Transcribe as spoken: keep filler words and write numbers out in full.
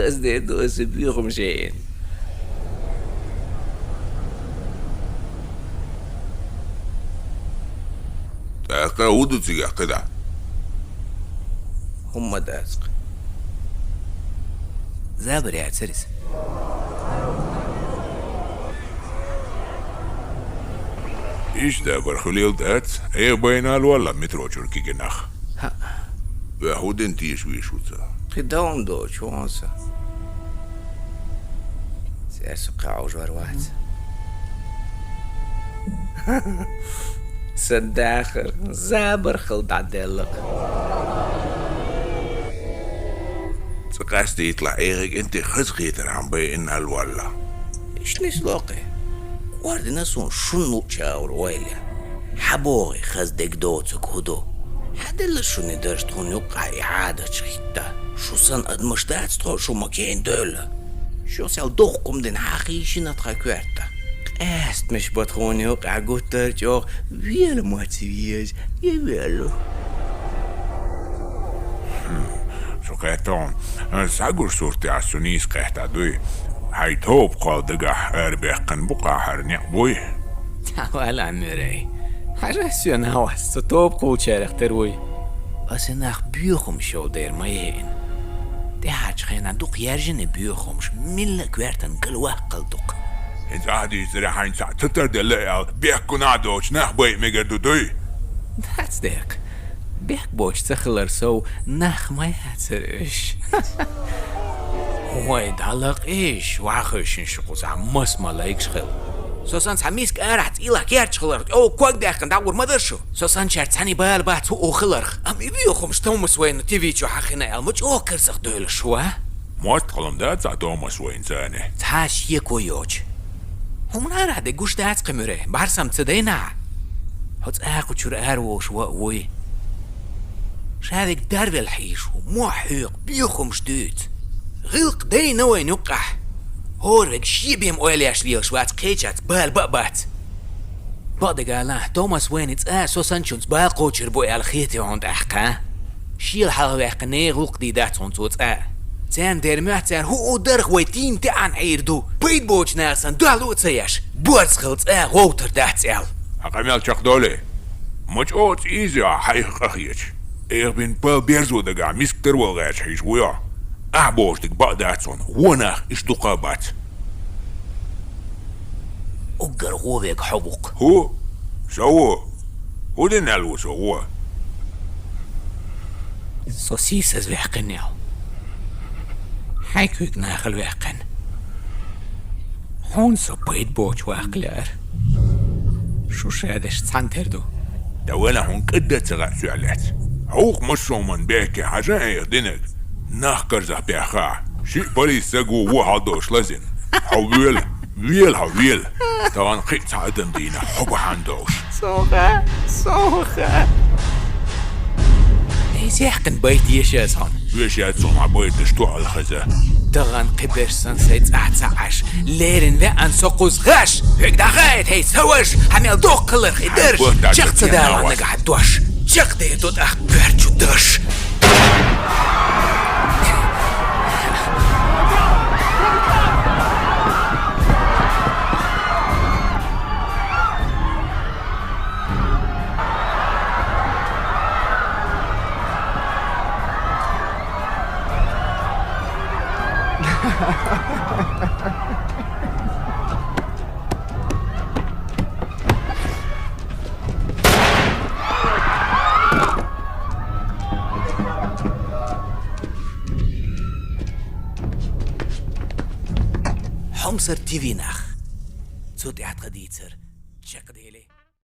Ас дер ду аса боьхамаш яйна. ТӀаккха хӀун ду цига кхидӀа? ХӀумма дац-кх. Забар яцар из. Иштта забар хилийла дац, Ӏехабайна лоалахь метро чуьра кегий нах. ХӀаъ. Вай хӀун дина теша везаш ву цу? Кхин довна доцуш ву хьуна со. Церан со кхин Ӏовжор вац. Сан дахар, забар хила дӀаделла-кх. Цкъа къаьстта дийталахь, Ӏехийга тӀе хазахетар хьан байина лоалахь. Иштта нисло-кх. КӀордина суна шун луъча аур ойла. ХӀан бохий, хаза дегдоцург хӀун ду? ХӀан делла шуна и дарж тхуна юккъахь и Ӏадаташ хӀитта? Шу санна адамаш дац тхо, шу ма кена девлла. Шо сел дохкум дина хьан хийшина тхан коьрта? Къаьстамаш ба тхуна юккъахь гуттар а чӀогӀа, вела ма ца веза, я велла. Хм, со кхетта хьуна, схьагуш суртехь со нийса кхетта дуй? Хьайн тоба кхолла дагахь арабаьккхина бу-кх ахь, хӀара некъ буй? ДӀавала, Мюррей. Хьажа, соьнах вас, со тоба кхуллучарех тера вуй. Аса нах боьхамаш йолу дера ма яйна. ТӀаьхьарчу хенахь дукха яьржина боьхамаш, милла а коьртана галваккхалла ду-кх. ХӀинца ахь дийцаре хьайна цхьаъ тутар делла аьлла, бехк гуна а доцуш нах байа мегар ду дуй? Дац дерг. Бехк боцуш ца хилар сов, нах ма яцара уьш. Вай, дӀалакъийша, ваха хевшина шу кхузахь маса ма лайгаш хила. Со санна цхьа миска арахь цӀийлахь керча хиларх, тӀе ког даьккхина дӀагӀур ма дара шу. Со санначаьрца цхьаьний бала бац хӀуъу хиларх. Амма и боьхамаш Томас-Вайна ТВ чу хьахийна аьлла, ма чӀогӀа карзах девлла шу, а? МостагӀалла ма дац цхьа Томас-Вайна царна. Цхьа а шеко йоцуш. Хьуна арахь де гуш дац-кх, Мюррей, бӀаьрса-м ца дайна ахь? Хьо цӀа кху чуьра араволуш ван а вуй. Ша верг дарвелла хьийзаш ву, мохь хьоькху, боьхамаш дуьйцу. ГӀиллакх дайна вайна юккъахь. ХӀора верг шен бен ойла еш лелаш вац, кхечаьрца бала бан а бац. Бакъдерг алахь, Томас-Вайна цӀа а со санначуьнца бала кхочур бу аьлла хетий хьуна тӀаккха? Шел хьалхаваьккхина нехан гӀуллакх дийр дац хьуна цо цӀа а. Царна дера моьтту, цара хӀуъу дарх вай тийна тӀаьхьана Ӏийр ду. Пайда боцучу наха санна дуьхьало а ца еш, борз хила цӀа а гӀовтар дац аьлла. Хьан къамел чекхдолий? Ма чӀогӀа цӀийза ю ахь хьайх къахеташ. Ӏехабина пал берзо дагахь миска тарвала гӀерташ хьийзаш вуй хьо. Ахь бохуш дерг бакъ дац хьуна, вон нах иштта дукха а бац. Уггар гӀо верг хьо ву-кх. ХӀу? Со ву? ХӀун дина аьлла ву со гӀо? Со сийсаз ваьккхина аьлла. Хьайн куьйга нахала ваьккхина. Хьуна со пайда боцуш ваккха лаьара. Шу шадерш цхьаьна тера ду. ТӀе вала хьуна кӀадда а ца хаьа цуьнах лаьцна. Хьовха массо а хӀуманна бехке, хьажа, Ӏеха динарг. Нах карзах баьхна ахь. Шиъ полис стаг ву, вон хьалдолуш лазийна. Хьо вела, вела хьо, вела. Тахана кхин а цхьа адам дийна, хьо бахьана долуш. Соха, соха. Иза яьккхина байт еш яц хьуна. Веш яц хьуна хьан байташ тоьал хеза. Тахана кхиберш санна сайн цӀахь ца Ӏаш, леррина веана со кхуза гӀаш. Хьоьга дӀахаийта, хӀей, сан ваш, хьан мел доккха хиларх и дарж, чекх ца далахь нагахь дош. Чекхдер ду тӀаккха коьрта чу даш. Хьомсара ТВ нах. Цу тӀехь тхан дийцар чекхдели.